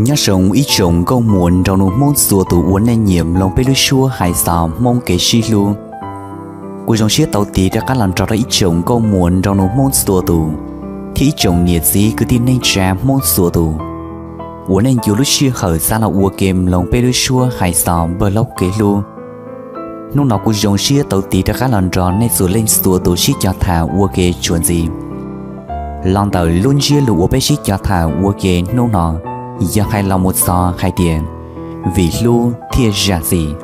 Nyob zoo ib tsoom nkauj muam nraug nus Hmoob txhua tus uas nej nyiam mloog peb lub suab hais xov Hmoob kev sib hlub. Kuv zoo siab tau tiv rov qab los nrog rau ib tsoom nkauj muam nraug nus Hmoob txhua tus, thiab ib tsoom niam txiv kwv tij neej tsa Hmoob txhua tus uas nej nco lub sij hawm xav los ua ke mloog peb lub suab hais xov npawg laub kev hlub. Hnub no kuv zoo siab tau tiv rov qab los nrog nej txhua leej txhua tus sib cog tham ua ke txuas ntxiv. Los ntawm lub ntsiab lus uas peb sib cog tham ua ke hnub no yog hais los mus txog hais tias, vim hlub thiaj zam txim.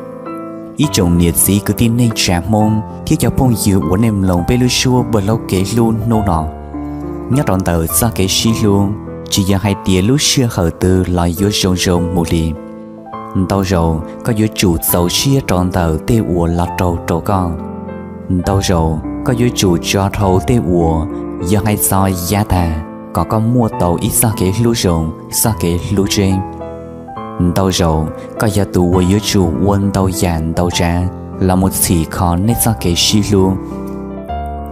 Ib tsoom niam txiv kwv tij neej tsa Hmoob thiab cov phooj ywg uas nej mloog peb lub suab npawg laub kev hlub hnub no, nyob rau ntawm txoj kev sib hlub, tsis yog hais tias lub sij hawm twg los yuav zoo zoo mus li. Ntau zaus koj yuav tsum txaus siab rau ntawm tej uas los raug rau koj. Ntau zaus koj yuav tsum tso dhau tej uas yog hais txog yav tag kom koj muaj tau ib txoj kev hlub zoo, txoj kev hlub tseeb. Ntau zaus koj yog tus uas yuav tsum ua ntau yam ntau tsav los mus txhim kho nej txoj kev sib hlub.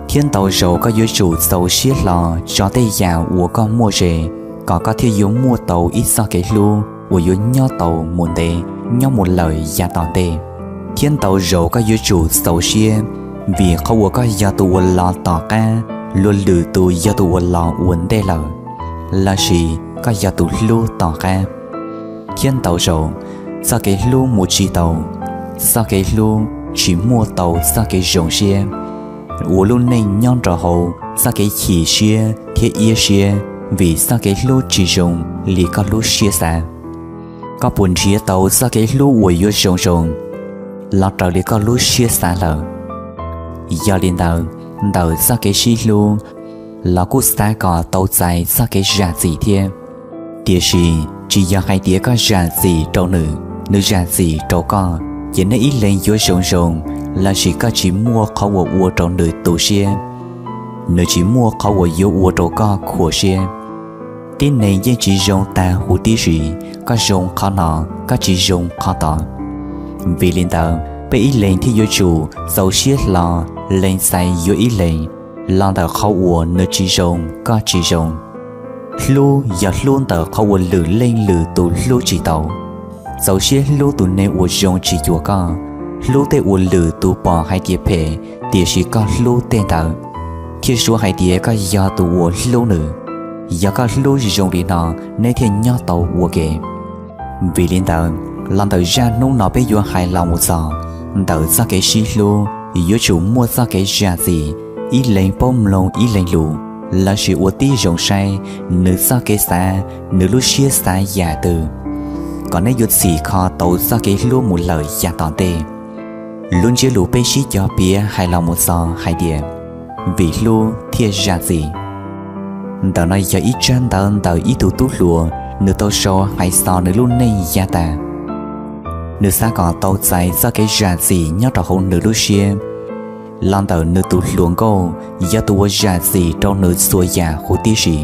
Thiab ntau zaus koj yuav tsum txaus siab hlo tso tej yam uas koj muaj ze kom koj thiaj yuav muaj tau ib txoj kev hlub uas yuav nyob tau mus ntev, nyob mus lawm yav tom ntej. Thiab ntau zaus koj yuav tsum txaus siab vim qhov uas koj yog tus uas los tom qab, luag lwm tus yog tus uas los ua ntej lawm, lossis koj yog tus hlub tom qab. Thiab ntau zaus txoj kev hlub mus tsis tau, txoj kev hlub tsis muaj tau txoj kev zoo siab, ua lub neej nyob rau hauv txoj kev chim siab thiab iab siab vim txoj kev hlub tsis zoo li koj lub siab xav. Koj puas nrhiav tau txoj kev hlub uas yuav zoo zoo los raws li koj lub siab xav lawm? Yog li ntawd, ntawm txoj kev sib hlub los kuj xav kom tau txais txoj kev zam txim thiab. Tiam sis tsis yog hais tias koj zam txim rau nws, nws zam txim rau koj ces nej ib leeg yuav zoo zoo, lossis koj tsis muaj qhov uas ua rau nws tu siab, nws tsis muaj qhov uas yuav ua rau koj khuam siab. Tib neeg yeej tsis zoo tag huv tib si, koj zoo qhov no, koj tsis zoo qhov tod. Vim li ntawd peb ib leeg thiaj yuav tsum txaus siab hlo lees txais yuav ib leeg los ntawm qhov uas nws tsis zoo koj tsis zoo. Hlub yog hlub ntawm qhov uas lwm leej lwm tus hlub tsis tau. Txaus siab hlub tus neeg uas zoo tsis cuag koj, hlub tej uas lwm tus pom hais tias phem tiam sis koj hlub tej ntawd, thiaj suav hais tias koj yog tus uas hlub nws. Yog koj hlub zoo li no, neb thiaj nyob tau ua ke. Vim li ntawd, los ntawm zaj hnub no peb yuav hais los mus txog ntawm txoj kev sib hlub yuav tsum muaj txoj kev zam txim, ib leeg paub mloog ib leeg lus, lossis ua tib zoo saib nws txoj kev xav, nws lub siab xav yam twg, kom neb yuav txhim kho tau txoj kev hlub mus lawm yav tom ntej. Lub ntsiab lus peb sib cog piav hais los mus txog hais tias, vim hlub thiaj zam txim. Ntawm no yog ib tsab ntawv ntawm ib tug tub hluas, nws tau sau hais txog nws lub neej yav tag. Nws xav kom tau txais txoj kev zam txim nyob rau hauv nws lub siab, los ntawm nws tus hluas nkauj yog tus uas zam txim rau nws txhua yam huv tib si.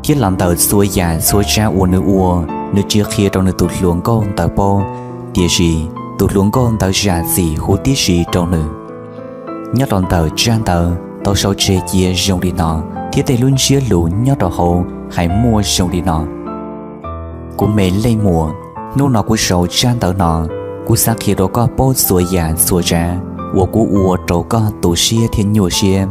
Thiab los ntawm txhua yam txhua tsav uas nws ua, nws tsis qhia rau nws tus hluas nkauj ntawd paub, tiam sis tus hluas nkauj ntawd zam txim huv tib si rau nws. Nyob rau ntawm tsab ntawv tau sau tseg cia zoo li no, thiab tej lub ntsiab lus nyob rau hauv hais muaj zoo li no: Kuv me leej muam, hnub no kuv sau tsab ntawv no, kuv xav qhia rau koj paub txhua yam txhua tsav uas kuv ua rau koj tu siab thiab nyuaj siab.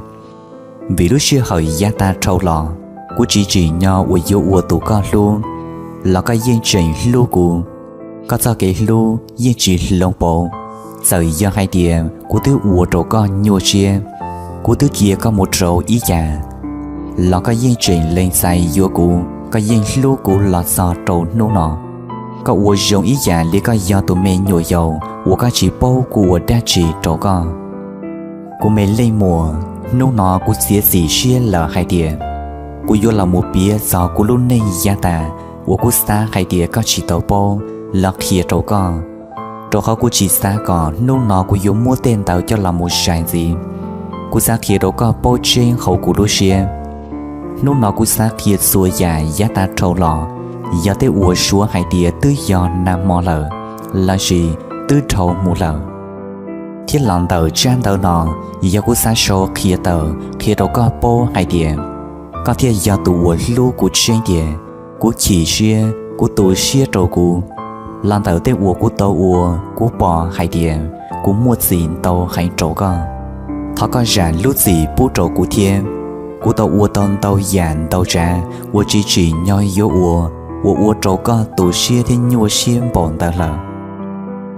Vim lub sij hawm yav tag dhau los, kuv tsis tsim nyog uas yuav ua tus koj hlub, los koj yeej tseem hlub kuv. Koj txoj kev hlub yeej tsis hloov pauv, txawm yog hais tias kuv twb ua rau koj nyuaj siab, kuv twb cia koj mus rau ib yam, los koj yeej tseem lees txais yuav kuv, koj yeej hlub kuv los txog rau hnub no. Koj ua zoo ib yam li koj yog tus me nyuam yaus uas koj tsis paub kuv ua dab tsi rau koj. Kuv me leej muam, hnub no kuv txiav txim siab lawm hais tias kuv yuav los mus piav txog kuv lub neej yav tag uas kuv xav hais tias koj tsis tau paub los qhia rau koj, rau qhov kuv tsis xav kom hnub no kuv yuav muab tej ntawd coj los mus zais ntxiv. Kuv xav qhia rau koj paub tseeb hauv kuv lub siab. Hnub no kuv xav qhia txhua yam yav tag dhau los, yog tej uas suav hais tias twb yog nag hmo lawm, lossis twb dhau mus lawm. Thiab los ntawm tsab ntawv no, yog kuv xav sau qhia tawm qhia rau koj paub hais tias koj thiaj yog tus uas hlub kuv tseeb tiag. Kuv chim siab, kuv tu siab rau kuv. Los ntawm tej uas kuv tau ua, kuv pom hais tias kuv muaj txim ntau heev rau koj. Thov koj zam lub txim pub rau kuv thiab. Kuv tau ua tau ntau yam ntau tsav uas tsis tsim nyog yuav ua, uas ua rau koj tu siab thiab nyuaj siab npaum ntawd lawm.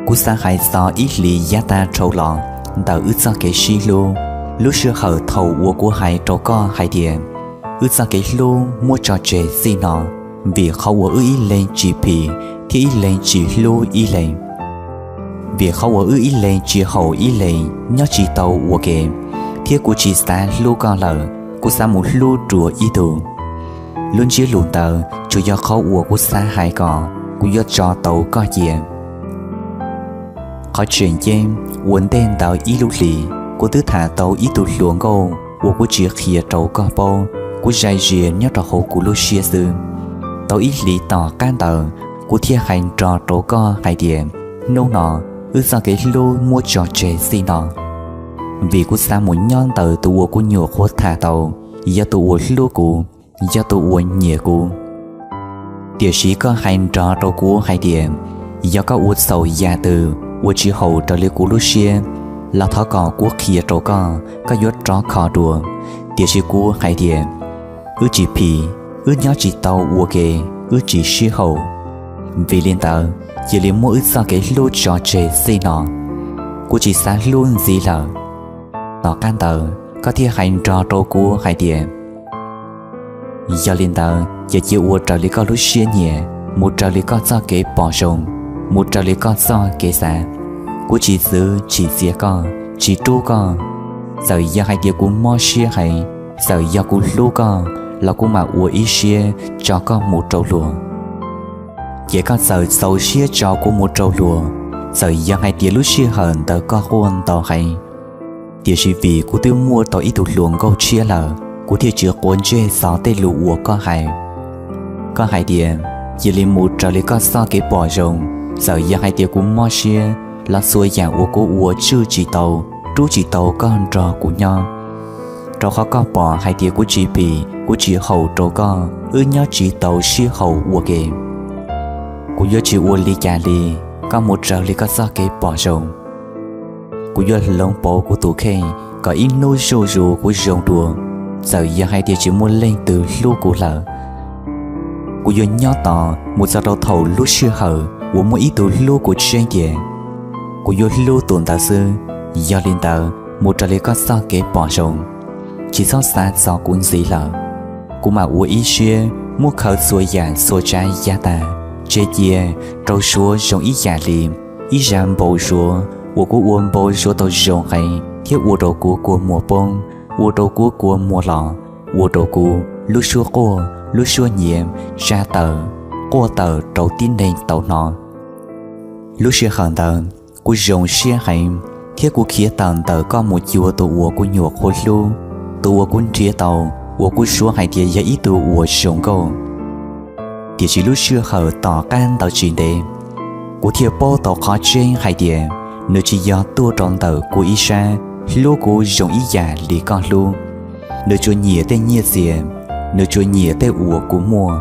Kuv xav hais txog ib hlis yav tag dhau los ntawm wb txoj kev sib hlub, lub sij hawm thaum uas kuv hais rau koj hais tias wb txoj kev hlub muab tso tseg txij no, vim qhov uas wb ib leeg tsis phim thiab ib leeg tsis hlub ib leeg. Vim qhov uas wb ib leeg tsis haum ib leeg nyob tsis tau ua ke, thiab kuv tsis xav hlub koj lawm, kuv xav mus hlub dua ib tug. Lub ntsiab lus ntawd tsuas yog qhov uas kuv xav hais kom kuv yuav tso tau koj cia. Qhov tseem ceeb, ua ntej ntawd ib lub hlis kuv twb tham tau ib tug hluas nkauj uas kuv tsis qhia rau koj paub, kuv zais zias nyob rau hauv kuv lub siab xwb. Tau ib hlis tom qab ntawd, kuv thiaj hais nrog rau koj hais tias hnub no wb txoj kev hlub muab tso tseg txij no, vim kuv xav mus nyob ntawm tus uas kuv nyuam qhuav tham tau, yog tus uas hlub kuv, yog tus uas nyiam kuv. Tiam sis koj hais nrog rau kuv hais tias yog koj ua txhaum yam twg uas tsis haum raws li kuv lub siab los thov kom kuv qhia rau koj, koj yuav rov kho dua. Tiam sis kuv hais tias wb tsis phim, wb nyob tsis tau ua ke, wb tsis sib haum. Vim li ntawd cia li muab wb txoj kev hlub tso tseg txij no, kuv tsis xav hlub ntxiv lawm. Tom qab ntawd koj thiaj hais nrog rau kuv hais tias yog li ntawd ces cia ua raws li koj lub siab nyiam, mus raws li koj txoj kev pom zoo, mus raws li koj txoj kev xav. Kuv tsis txwv tsis txiav koj, tsis rub koj. Txawm yog hais tias kuv mob siab heev, txawm yog kuv hlub koj los kuv mam ua ib siab tso koj mus rau luag. Ces koj txawm txaus siab tso kuv mus rau luag, txawm yog hais tias lub sij hawm ntawd koj quaj ntau heev. Tiam sis vim kuv twb muaj tau ib tug hluas nkauj tshiab lawm, kuv thiaj tsis quav ntsej txog tej lus uas koj hais. Koj hais tias cia li mus raws li koj txoj kev pom zoo, txawm yog hais tias kuv mob siab los txhua yam uas kuv ua tswj tsis tau, rub tsis tau koj nrog kuv nyob. Rau qhov koj pom hais tias kuv tsis phim, kuv tsis haum rau koj, wb nyob tsis tau sib haum ua ke. Kuv yuav tsis ua li cas li, koj mus raws li koj txoj kev pom zoo. Kuv yuav hloov pauv kuv tus kheej kom ib hnub zuj zus kuv zoo dua, txawm yog hais tias tsis muaj leej twg hlub kuv lawm. Kuv yuav nyob tos mus txog rau thaum lub sij hawm uas muaj ib tug hlub kuv tseeb tiag. Kuv yuav hlub tus ntawd xwb. Yog li ntawd mus raws li koj txoj kev pom zoo, tsis txhob xav txog kuv ntxiv lawm. Kuv mam ua ib siab muab khaws txhua yam txhua tsav yav tag tseg cia, rau Suav zoo ib yam li ib zaj npau suav uas kuv ua npau suav tau zoo heev thiab ua rau kuv kua muag poob, ua rau kuv kua muag los, ua rau kuv lub suab quaj lub suab nyiav tsa tawm, quaj tawm rau tib neeg tau hnov. Lub sij hawm ntawd kuv zoo siab heev, thiab kuv khiav tawm ntawm koj mus cuag tus uas kuv nyuam qhuav hlub, tus uas kuv nrhiav tau, uas kuv suav hais tias yog ib tug uas zoo nkauj. Tiam sis lub sij hawm tom qab ntawd tsis ntev, kuv thiaj paub tau qhov tseeb hais tias nws tsis yog tuaj rau ntawm kuv ib sab hlub kuv zoo ib yam li koj hlub. Nws tsuas nyiam tej nyiaj txiag, nws tsuas nyiam tej uas kuv muaj.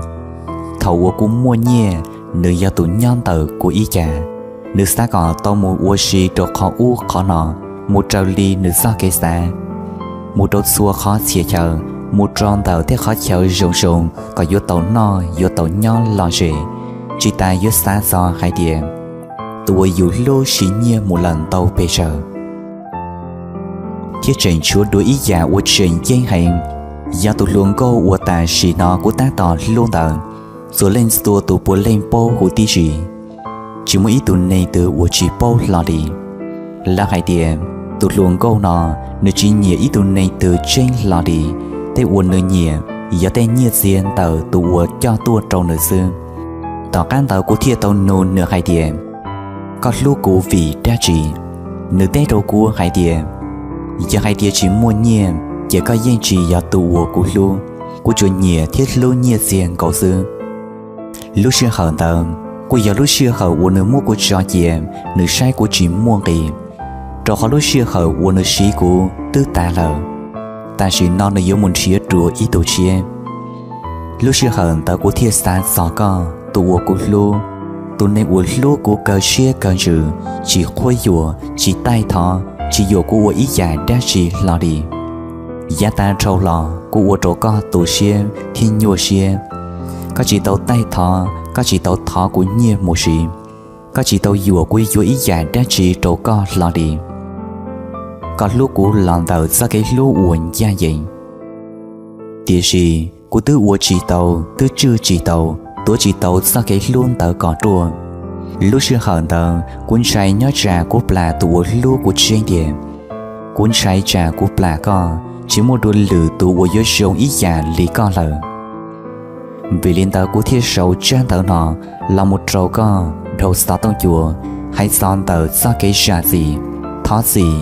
Thaum uas kuv muaj nyiaj, nws yog tus nyob ntawm kuv ib cag. Nws xav kom tau mus ua si rau qhov ub qhov no, mus raws li nws txoj kev xav, mus rau txhua qhov txhia chaw, mus rau ntawm tej qhov chaw zoo zoo kom yuav tau noj yuav tau nyob lom zem, tsis tas yuav xav txog hais tias tus uas yus hlub siv nyiaj mus lawm ntau pes tsawg. Thiab tseem tshuav dua ib yam uas tseem ceeb heev, yog tus hluas nkauj uas tam sim no kuv tab tom hlub ntawd, txhua leej txhua tus puav leej paub huv tib si. Tsis muaj ib tug neeg twg uas tsis paub hlo li. Lawv hais tias tus hluas nkauj no nws tsis nyiam ib tug neeg twg tseeb hlo li, tej uas nws nyiam yog tej nyiaj txiag ntawm tus uas coj tuaj rau nws xwb. Tom qab ntawd kuv thiaj tau nug nws hais tias, koj hlub kuv vim dab tsi? Nws teb rau kuv hais tias, yog hais tias tsis muaj nyiaj ces koj yeej tsis yog tus uas kuv hlub, kuv tsuas nyiam thiab hlub nyiaj txiag nkaus xwb. Lub sij hawm ntawd kuj yog lub sij hawm uas nws muab kuv tso cia, nws saib kuv tsis muaj nqis, rau qhov lub sij hawm uas nws siv kuv twb tas lawm. Tam sim no nws yuav mus nrhiav dua ib tug tshiab. Lub sij hawm ntawd kuv thiaj xav txog koj, tus uas kuv hlub, tus neeg uas hlub kuv kawg siab kawg ntsws, tsis qhuab yuam, tsis taij thov, tsis yuam kuv ua ib yam dab tsi hlo li. Yav tas dhau los kuv ua rau koj tu siab thiab nyuaj siab. Koj tsis tau taij thov, koj tsis tau thov kuv nyiaj mus siv, koj tsis tau yuam kuv yuav ib yam dab tsi rau koj hlo li. Koj hlub kuv los ntawm txoj kev hlub uas ncaj ncees. Tiam sis kuv twb ua tsis tau, twb tswj tsis tau, tuav tsis tau txoj kev hlub ntawd kom ruaj. Lub sij hawm ntawd kuv ntshai nyob tsam kuv plam tus uas hlub kuv tseeb tiag. Kuv ntshai tsam kuv plam koj, tsis muaj dua lwm tus uas yuav zoo ib yam li koj lawm. Vim li ntawd kuv thiaj sau tsab ntawv no los mus rau koj dhau xov tooj cua, hais txog ntawm txoj kev zam txim, thov txim,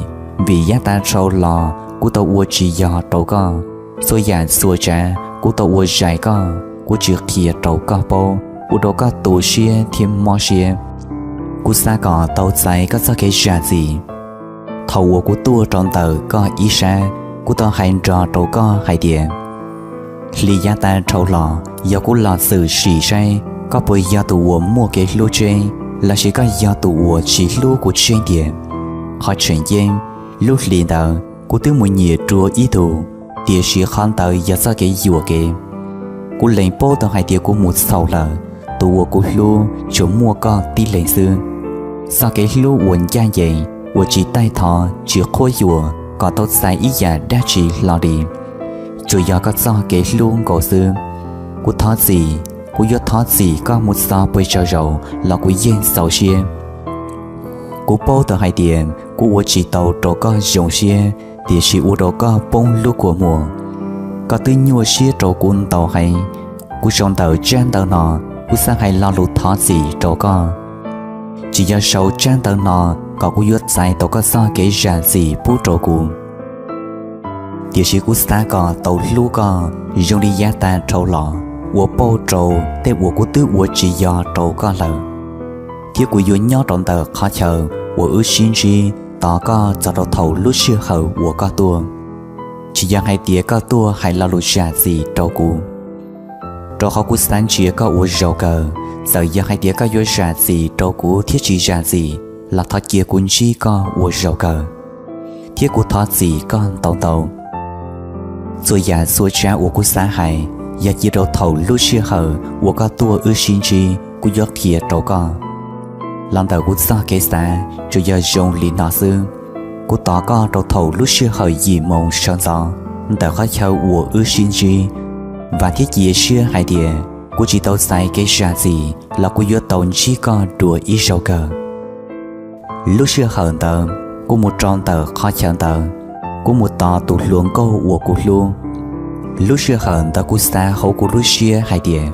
vim yav tas dhau los kuv tau ua tsis yog rau koj. Txhua yam txhua tsav kuv tau ua zais koj, kuv tsis qhia rau koj paub, ua rau koj tu siab thiab mob siab. Kuv xav kom tau txais koj txoj kev zam txim. Thaum uas kuv tuaj rau ntawm koj ib sab, kuv tau hais nrog rau koj hais tias, hli yav tas dhau los yog kuv los txwm sim saib koj puas yog tus uas muaj kev hlub tseeb, lossis koj yog tus uas tsis hlub kuv tseeb tiag. Qhov tseem ceeb, lub hlis ntawd kuv twb mus nyiam dua ib tug, tiam sis qhov ntawd yog txoj kev yuam kev. Kuv lees paub tau hais tias kuv mus txhaum lawm, tus uas kuv hlub tsuas muaj koj tib leeg xwb. Txoj kev hlub uas ncaj ncees, uas tsis taij thov, tsis qhuab yuam kom tau txais ib yam dab tsi hlo li, tsuas yog koj txoj kev hlub nkaus xwb. Kuv thov txim, kuv yuav thov txim koj mus txog pes tsawg zaus los kuv yeej txaus siab. Kuv paub tau hais tias kuv ua tsis tau rau koj zoo siab, tiam sis ua rau koj poob lub kua muag. Koj twb nyuaj siab rau kuv ntau heev. Kuv sau ntawm tsab ntawv no, kuv xav hais lo lus thov txim rau koj. Tsis yog sau tsab ntawv no kom kuv yuav txais tau koj txoj kev zam txim pub rau kuv, tiam sis kuv xav kom tau hlub koj zoo li yav tas dhau los, ua pauj rau tej uas kuv twb ua tsis yog rau koj lawm. Thiab kuv yuav nyob rau ntawm qhov chaw uas wb sib ntsib tos koj txog rau thaum lub sij hawm uas koj tuaj. Tsis yog hais tias koj tuaj hais lo lus zam txim rau kuv, rau qhov kuv xav ntsia koj ua zaum kawg. Txawm yog hais tias koj yuav zam txim rau kuv thiab tsis zam txim los thov cia kuv ntsib koj ua zaum kawg, thiab kuv thov txim koj ntau ntau. Txhua yam txhua tsav uas kuv xav hais, yog cia rau thaum lub sij hawm uas koj tuaj wb sib ntsib kuv yuav qhia rau koj. Los ntawm kuv txoj kev xav tsuas yog zoo li no xwb. Kuv tos koj rau thaum lub sij hawm yim moos sawv ntxov ntawm qhov chaw uas wb sib ntsib. Vam thiab cia siab hais tias kuv tsis tau txais kev zam txim los kuv yuav tau ntsib koj dua ib zaug kawg. Lub sij hawm ntawd kuv mus rau ntawm qhov chaw ntawd, kuv mus tos tus hluas nkauj uas kuv hlub. Lub sij hawm ntawd kuv xav hauv kuv lub siab hais tias,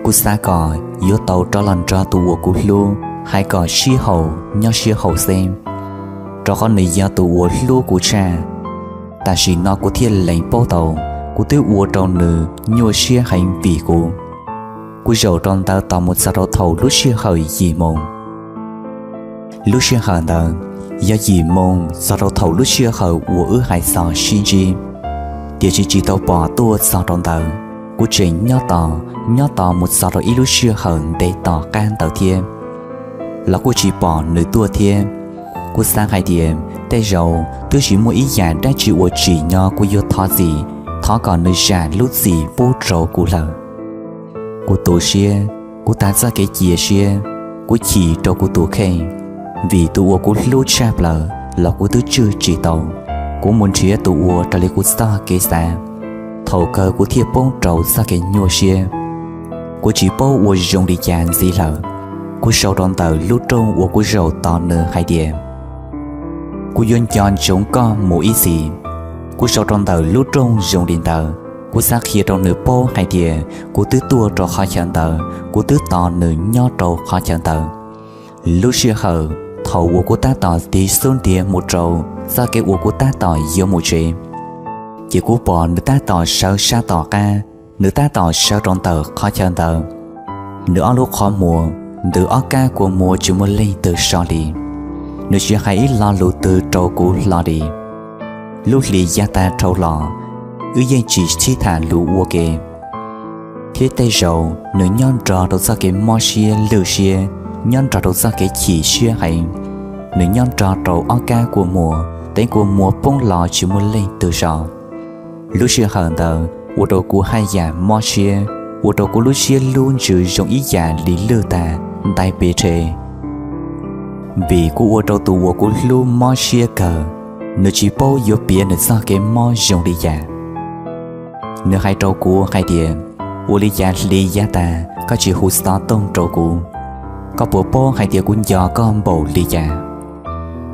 kuv xav kom yuav tau rov los nrog tus uas kuv hlub hais kom sib haum nyob sib haum xeeb, rau qhov nws yog tus uas hlub kuv tshaj. Tam sim no kuv thiaj lees paub tau, kuv twb ua rau nws nyuaj siab heev vim kuv. Kuv zaum rau ntawd tos mus txog rau thaum lub sij hawm yim moos. Lub sij hawm ntawd yog yim moos txog rau thaum lub sij hawm uas wb hais txog sib ntsib, tiam sis tsis tau pom tuaj txog rau ntawd. Kuv tseem nyob tos, nyob tos mus txog rau ib lub sij hawm ntev tom qab ntawd thiab, los kuj tsis pom nws tuaj thiab. Kuv xav hais tias tej zaum twb tsis muaj ib yam dab tsi uas tsim nyog kuv yuav thov txim, thov kom nws zam lub txim pub rau kuv lawm. Kuv tu siab, kuv tag txoj kev cia siab, kuv chim rau kuv tus kheej, vim tus uas kuv hlub tshaj plaws los kuv twb tswj tsis tau. Kuv mus nrhiav tus uas raws li kuv txoj kev xav, thaum kawg kuv thiaj poob rau txoj kev nyuaj siab. Kuv tsis paub ua zoo li cas ntxiv lawm, kuv sau rau ntawm lub rooj uas kuv zaum tos nws hais tias, kuv yuav nco ntsoov koj mus ib txhis. Kuv sau rau ntawm lub rooj zoo li ntawd, kuv xav qhia rau nws paub hais tias kuv twb tuaj rau qhov chaw ntawd, kuv twb tos nws nyob rau qhov chaw ntawd. Lub sij hawm thaum uas kuv tab tom tig xub ntiag mus rau txoj kev uas kuv tab tom yuav mus tsev, ces kuv pom nws tab tom sawv sab tom qab, nws tab tom sawv rau ntawm qhov chaw ntawd. Nws ob lub qhov muag ntws ob kab kua muag tsis muaj leej twg so li. Nws tsis hais ib lo lus twg rau kuv hlo li. Lub hli yav tas dhau los, wb yeej tsis sib tham lus ua ke. Thiab tej zaum nws nyob nrog rau txoj kev mob siab lwj siab, nyob nrog rau txoj kev chim siab heev. Nws nyob nrog rau ob kab kua muag, teeb kua muag poob los tsis muaj leej twg so. Lub sij hawm ntawd ua rau kuv haj yam mob siab, ua rau kuv lub siab lub ntsws zoo ib yam li lwj tag, ntais pes rhe. Vim kuv ua rau tus uas kuv hlub mob siab kawg, nws tsis paub yuav piav nws txoj kev mob zoo li cas. Nws hais rau kuv hais tias, ua li cas hli yav tas koj tsis hu xov tooj rau kuv? Koj puas paub hais tias kuv nco koj npaum li cas?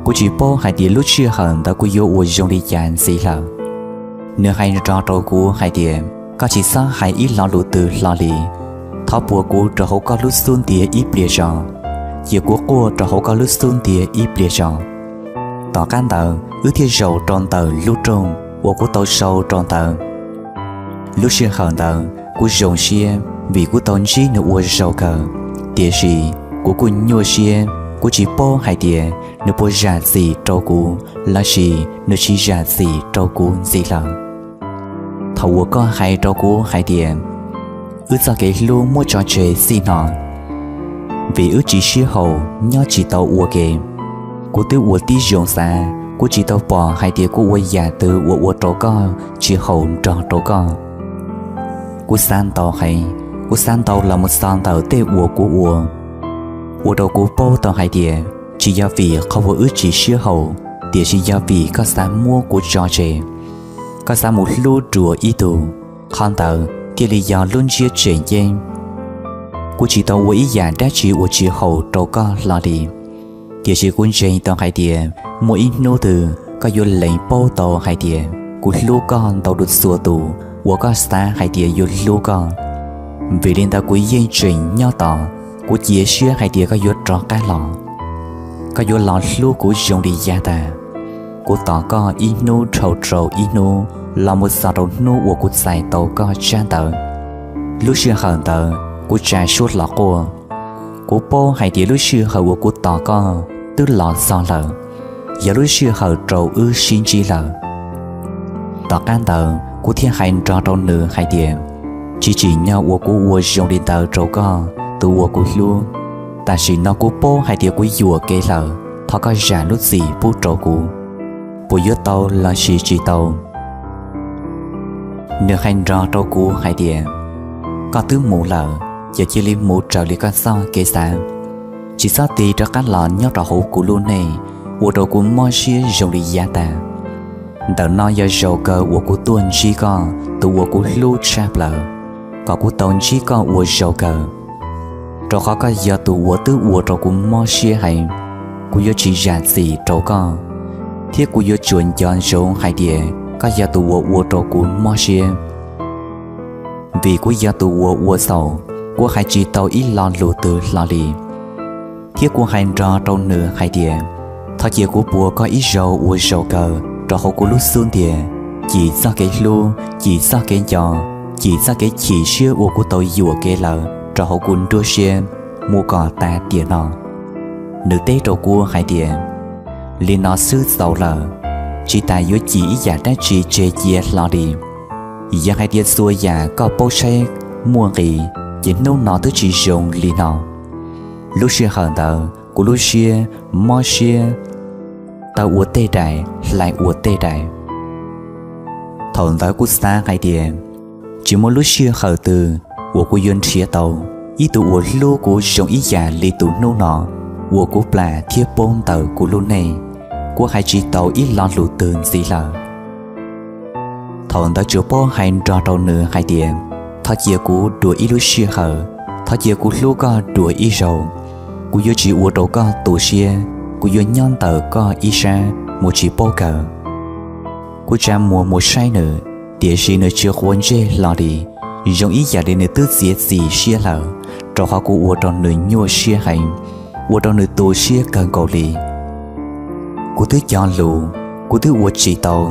Kuv tsis paub hais tias lub sij hawm ntawd kuv yuav ua zoo li cas ntxiv lawm. Nws hais nrog rau kuv hais tias, koj tsis txhob hais ib lo lus twg hlo li. Thov puag kuv rau hauv koj lub xub ntiag ib pliag tso. Cia kuv quaj rau hauv koj lub xub ntiag ib pliag tso. Tom qab ntawd wb thiaj zaum rau ntawm lub rooj uas kuv tau sau rau ntawd. Lub sij hawm ntawd kuv zoo siab vim kuv tau ntsib nws ua zaum kawg, tiam sis kuv kuj nyuaj siab, kuv tsis paub hais tias nws puas zam txim rau kuv lossis nws tsis zam txim rau kuv ntxiv lawm. Thaum uas koj hais rau kuv hais tias, wb txoj kev hlub muab tso tseg txij no, vim wb tsis sib haum nyob tsis tau ua ke, kuv twb ua tib zoo xav, kuv tsis tau pom hais tias kuv ua yam twg uas ua rau koj tsis haum nrog rau koj. Kuv xav ntau heev, kuv xav ntau los mus txog ntawm tej uas kuv ua, ua rau kuv paub tau hais tias tsis yog vim qhov uas wb tsis sib haum, tiam sis yog vim koj xav muab kuv tso tseg. Koj xav mus hlub dua ib tug, qhov ntawd thiaj li yog lub ntsiab tseem ceeb. Kuv tsis tau ua ib yam dab tsi uas tsis haum rau koj hlo li, tiam sis kuv ntseeg tau hais tias muaj ib hnub twg koj yuav lees paub tau hais tias kuv hlub koj ntau dua txhua tus uas koj xav hais tias yuav hlub koj. Vim li ntawd kuv yeej tseem nyob tos, kuv cia siab hais tias koj yuav rov qab los, koj yuav los hlub kuv zoo li yav tas. Kuv tos koj ib hnub dhau rau ib hnub los mus txog rau hnub uas kuv txais tau koj tsab ntawv. Lub sij hawm ntawd kuv tsa suab hlo quaj. Kuv paub hais tias lub sij hawm uas kuv tos koj twb los txog lawm, yog lub sij hawm rau wb sib ntsib lawm. Tom qab ntawd kuv thiaj hais nrog rau nws hais tias, tsis tsim nyog uas kuv ua zoo li ntawd rau koj tus uas kuv hlub. Tam sim no kuv paub hais tias kuv yuam kev lawm, thov koj zam lub txim pub rau kuv, puas yuav tau lossis tsis tau? Nws hais nrog rau kuv hais tias, koj twb mus lawm, ces cia li mus raws li koj txoj kev xav, tsis txhob tig rov qab los nyob rau hauv kuv lub neej, ua rau kuv mob siab zoo li yav tas. Ntawm no yog zaum kawg uas kuv tuaj ntsib koj tus uas kuv hlub tshaj plaws, kom kuv tau ntsib koj ua zaum kawg, rau qhov koj yog tus uas twb ua rau kuv mob siab heev. Kuv yuav tsis zam txim rau koj, thiab kuv yuav tsuas nco ntsoov hais tias koj yog tus uas ua rau kuv mob siab. Vim kuv yog tus uas ua txhaum, kuv hais tsis tau ib lo lus twg hlo li. Thiab kuv hais nrog rau nws hais tias, thov cia kuv puag koj ib zaug ua zaum kawg rau hauv kuv lub xub ntiag, cim txoj kev hlub, cim txoj kev nco, cim txoj kev chim siab uas kuv tau yuam kev lawm rau hauv kuv nruab siab mus kom tas tiam no. Nws teb rau kuv hais tias, li no xwb txaus lawm, tsis tas yuav cim ib yam dab tsi tseg cia hlo li. Yog hais tias txhua yam koj paub saib muaj nqis, ces hnub no twb tsis zoo li no. Lub sij hawm ntawd kuv lub siab mob siab, taw ua tej daim hlais ua tej daim. Thaum ntawd kuv xav hais tias, tsis muaj lub sij hawm twg uas kuv yuav nrhiav tau ib tug uas hlub kuv zoo ib yam li tus hnub no uas kuv plam thiab poob ntawm kuv lub neej. Kuv hais tsis tau ib lo lus twg ntxiv lawm. Thaum ntawd tsuas paub hais nrog rau nws hais tias, thov cia kuv dua ib lub sij hawm, thov cia kuv hlub koj dua ib zaug. Kuv yuav tsis ua rau koj tu siab, kuv yuav nyob ntawm koj ib sab mus tsis paub kawg. Kuv tsa muag mus saib nws, tiam sis nws tsis quav ntsej hlo li, zoo ib yam li nws twb txiav txim siab lawm, rau qhov kuv ua rau nws nyuaj siab heev, ua rau nws tu siab kawg nkaus li. Kuv twb cog lus, kuv twb ua tsis tau,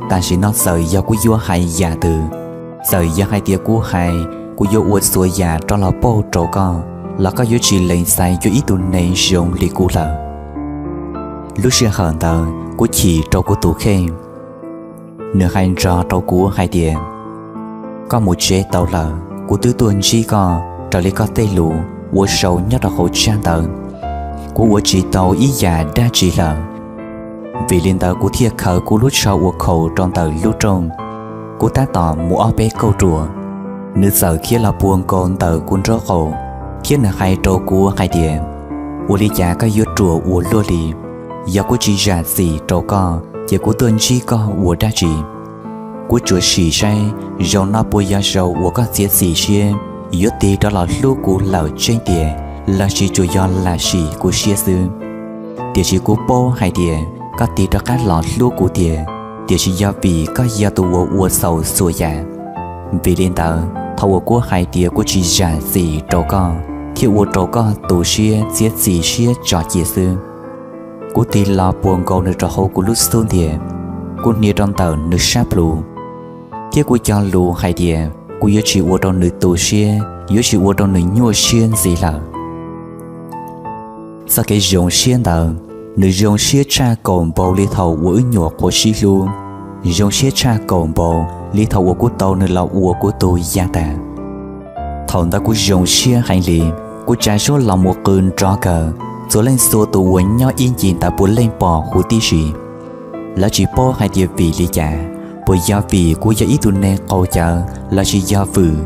tam sim no txawm yog kuv yuav hais yam twg, txawm yog hais tias kuv hais kuv yuav ua txhua yam rov los pauj rau koj los koj yuav tsis lees txais yuav ib tug neeg zoo li kuv lawm. Lub sij hawm ntawd kuv chim rau kuv tus kheej. Nws hais nrog rau kuv hais tias, koj mus tsev tau lawm, Kuv twb tuaj ntsib koj raws li koj tej lus ua sau nyob rau hauv tsab ntawv. Kuv ua tsis tau ib yam dab tsi lawm, vim li ntawd kuv thiaj khaws kuv lub tsho ua khaus rau ntawm lub rooj. Kuv tab tom mus ob peb kauj ruam, nws txawm khiav los puag nkaus ntawm kuv nraub qaum, thiab nws hais rau kuv hais tias, ua li cas koj yuav ruam ua luaj li? Yog kuv tsis zam txim rau koj ces kuv tuaj ntsib koj ua dab tsi? Kuv tsuas sim saib zaum no puas yog zaum uas koj txiav txim siab yuav tig rov los hlub kuv lawm tseeb tiag, lossis tsuas yog lam sim kuv siab xwb. Tiam sis kuv paub hais tias koj tig rov qab los hlub kuv tiag, tiam sis yog vim koj yog tus uas ua txhaum txhua yam. Vim li ntawd thaum uas kuv hais tias kuv tsis zam txim rau koj thiab ua rau koj tu siab txiav txim siab tso cia xwb. Kuv tig los puag nkaus nws rau hauv kuv lub xub ntiag, kuv hnia rau ntawm nws sab plhu, thiab kuv cog lus hais tias kuv yuav tsis ua rau nws tu siab, yuav tsis ua rau nws nyuaj siab ntxiv lawm. Txoj kev zoo siab ntawd, nws zoo siab tshaj kaum npaug li thaum uas wb nyuam qhuav sib hlub, zoo siab tshaj kaum npaug li thaum uas kuv tau nws los ua kuv tus yav tag. Thaum ntawd kuv zoo siab heev li, kuv tsa suab los mus qw nrov kawg, txhua leej txhua tus uas nyob ib ncig ntawd puav leej pom huv tib si. Lawv tsis paub hais tias vim li cas, puas yog vim kuv yog ib tug neeg qaug cawv lossis yog vwm.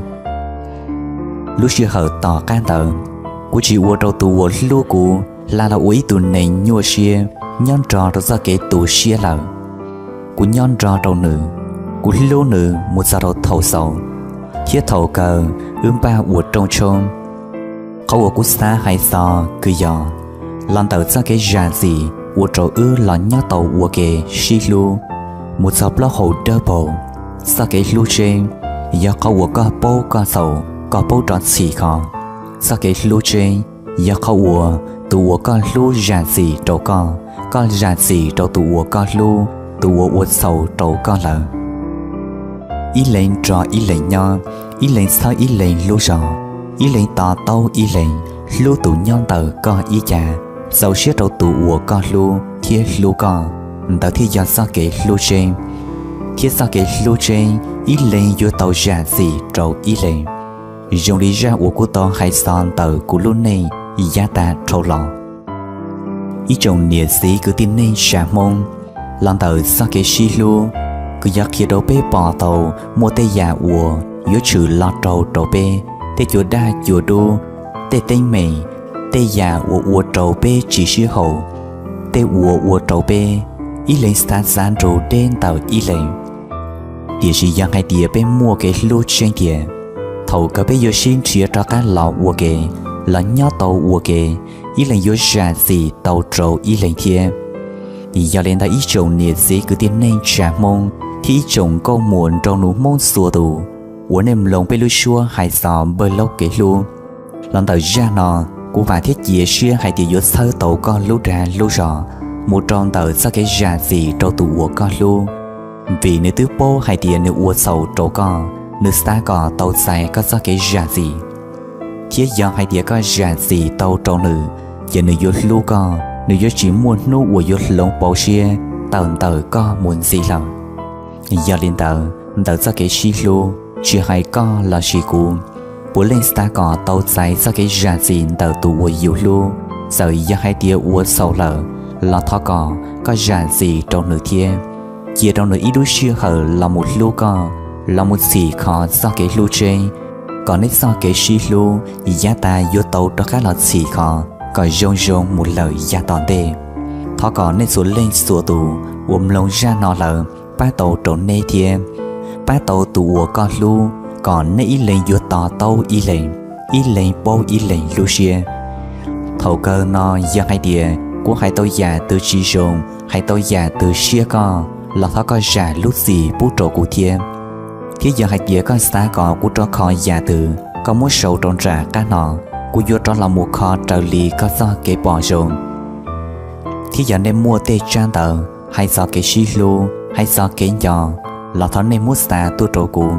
Lub sij hawm tom qab ntawd, kuv tsis ua rau tus uas hlub kuv hla los ua ib tug neeg nyuaj siab nyob nrog rau txoj kev tu siab lawm. Kuv nyob nrog rau nws, kuv hlub nws mus txog rau thaum xaus, thiab thaum kawg wb npaj ua rooj tshoob. Qhov uas kuv xav hais txog kws yog, los ntawm txoj kev zam txim ua rau wb los nyob tau ua ke sib hlub mus txog plaub hau dawb paug. Txoj kev hlub tseeb yog qhov uas koj paub koj txhaum, koj paub rov txhim kho. Txoj kev hlub tseeb yog qhov uas tus uas koj hlub zam txim rau koj, koj zam txim rau tus uas koj hlub, tus uas ua txhaum rau koj lawm. Ib leeg nrog ib leeg nyob, ib leeg txhawb ib leeg lub zog, ib leeg to taub ib leeg, hlub tus nyob ntawm koj ib cag, txaus siab rau tus uas koj hlub thiab hlub koj, ntawd thiaj yog txoj kev hlub tseeb. Thiab txoj kev hlub tseeb ib leeg yuav tau zam txim rau ib leeg, zoo li zaj uas kuv tau hais txog ntawm kuv lub neej yav tag dhau los. Ib tsoom niam txiv kwv tij neej tsa Hmoob, los ntawm txoj kev sib hlub, kws yog qhia rau peb pom tau muaj tej yam uas yuav tshwm los raug rau peb, tej cua daj cua dub, tej teeb meem, tej yam uas ua rau peb tsis sib haum, tej uas ua rau peb ib leeg xav xav nrug deb ntawm ib leeg. Tiam sis yog hais tias peb muaj kev hlub tseeb tiag, thaum kawg peb yuav sib nrhiav rov qab los ua ke, los nyob tau ua ke, ib leeg yuav zam txim tau rau ib leeg thiab. Yog li ntawd ib tsoom niam txiv kwv tij neej tsa Hmoob thiab ib tsoom nkauj muam nraug nus Hmoob txhua tus uas nej mloog peb lub suab hais txog npawg Laub kev hlub, los ntawm zaj no, kuv vam thiab cia siab hais tias yuav txhawb tau koj lub dag lub zog mus rau ntawm txoj kev zam txim rau tus uas koj hlub, vim nws twb paub hais tias nws ua txhaum rau koj, nws xav kom tau txais koj txoj kev zam txim. Thiab yog hais tias koj zam txim tau rau nws, ces nws yuav hlub koj, nws yuav tsis muaj hnub uas yuav hloov pauv siab tawm ntawm koj mus ntxiv lawm. Yog li ntawd, ntawm txoj kev sib hlub, tsis hais koj lossis kuv, puav leej xav kom tau txais txoj kev zam txim ntawm tus uas yus hlub, txawm yog hais tias ua txhaum lawm, los thov kom koj zam txim rau nws thiab. Cia rau nws ib lub sij hawm los mus hlub koj, los mus txhim kho txoj kev hlub tseeb, kom nej txoj kev sib hlub yav tas yuav tau rov qab los txhim kho kom zoo zoo mus lawm yav tom ntej. Thov kom nej txhua leej txhua tus uas mloog zaj no lawm pab tau rau nej thiab, pab tau tus uas koj hlub, kom nej ib leeg yuav to taub ib leeg, ib leeg paub ib leeg lub siab. Thaum kawg no yog hais tias kuv hais tau yam twg tsis zoo, hais tau yam twg siab koj, los thov koj zam lub txim pub rau kuv thiab. Thiab yog hais tias koj xav kom kuv rov kho yam twg, koj muab sau rau nram qab no, kuv yuav rov los mus kho raws li koj txoj kev pom zoo. Thiab yog nej muaj tej tsab ntawv hais txog kev sib hlub, hais txog kev nco, los thov nej muab xa tuaj rau kuv.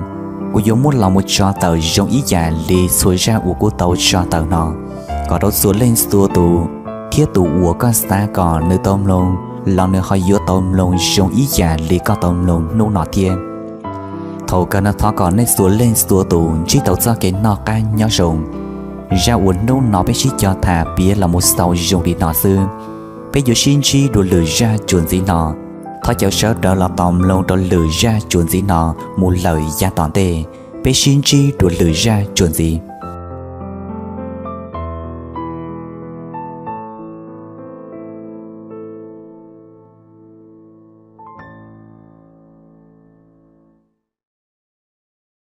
Kuv yuav muab los mus tso tawm zoo ib yam li txhua zaj uas kuv tau tso tawm no, kom rau txhua leej txhua tus thiab tus uas koj xav kom nws tau mloog los nws ho yuav tau mloog zoo ib yam li koj tau mloog hnub no thiab. Thaum kawg no thov kom nej txhua leej txhua tus ntsib tau txoj kev noj qab nyob zoo. Zaj uas hnub no peb sib cog tham piav los mus xaus zoo li no xwb. Peb yuav sib ntsib dua lwm zaj txuas ntxiv no. Thov caw sawv daws los tos mloog rau lwm zaj txuas ntxiv no mus lawm yav tom ntej. Peb sib ntsib dua lwm zaj txuas ntxiv.